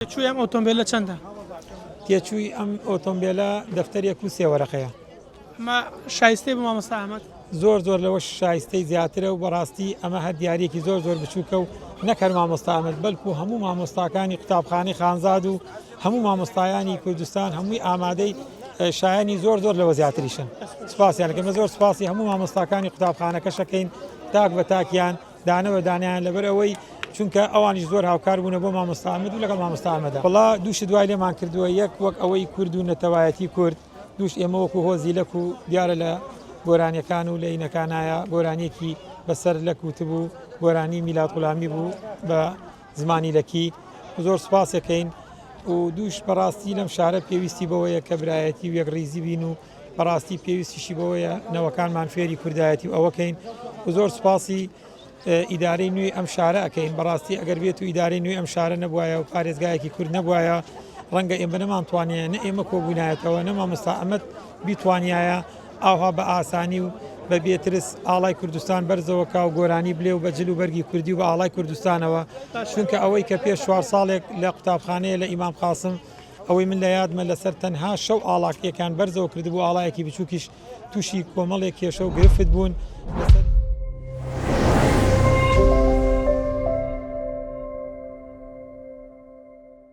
تێچووی ئەم ئۆتۆمبێلە چەندە؟ تێچووی ئەم ئۆتۆمبێلە دەفتەرێک و سێ وەرەقەیە. ئەمە شایستەی بۆ مامۆستا ئەحمەد؟ زۆر زۆر لەوەش شایستەی زیاترە و بەڕاستی ئەمە هەر دیاریەکی زۆر زۆر بچووکە و نەک هەر مامۆستا ئەحمەد بەلکو هەموو مامۆستاکانی قوتابخانەی خانزاد و هەموو مامۆستایانی کوردستان هەمووی ئامادەی شایانی زۆر زۆر لەوە زیاتریشن سپاسیان دەکەم زۆر سپاسی هەموو مامۆستاکانی قوتابخانەکەشەکەین تاک بە تاکیان دانە بە دانیان لەبەر ئەوەی چونکە ئەوانیش زۆر هاوکار بوونە بۆ مامۆستا ئەحمەد و لەگەڵ مامۆستا ئەحمەدا وەڵا دوو شت وای لێمان کردووە یەک وەک ئەوەی کورد و نەتەوایەتی کورد دووش ئێمە وەکو هۆزی لەک و دیارە لە گۆرانیەکان و لە ئینەکانایە گۆرانیەکی بەسەر لەک وتبوو گۆرانی میلاد غولامی بوو بە زمانی لەکی زۆر سوپاسەکەین و دووش بەڕاستی لەم شارە پێویستی بەوەیە کە برایەتی و یەکڕیزی بین و بەڕاستی پێویستیشی بەوەیە نەوەکانمان فێری کوردایەتی و ئەوەکەین و زۆر سوپاسی ئیدارەی نوێی ئەم شارە ئەکەین بەڕاستی ئەگەر بێت و ئیدارەی نوێی ئەم شارە نەبوایە و پارێزگایەکی کورد نەبوایە ڕەنگە ئێمە نەمانتوانیایە نە ئێمە کۆبوونایەتەوە نە مامۆستا ئەمەد بیتوانیایە ئاوها بە ئاسانی و بە بێترس ئاڵای کوردستان بەرزەوە کا و گۆرانی بلێ و بە جل و بەرگی کوردی و بە ئاڵای کوردستانەوە چونکە ئەوەی کە پێش چوار ساڵێک لە قوتابخانەیە لە ئیمام قاسم ئەوەی من لە یادمە لەسەر تەنها شەو ئاڵاکیەکان بەرزەوە کردبوو ئاڵایەکی بچووکیش تووشی کۆمەڵێک کێشە و گرفت بوون لەسەر.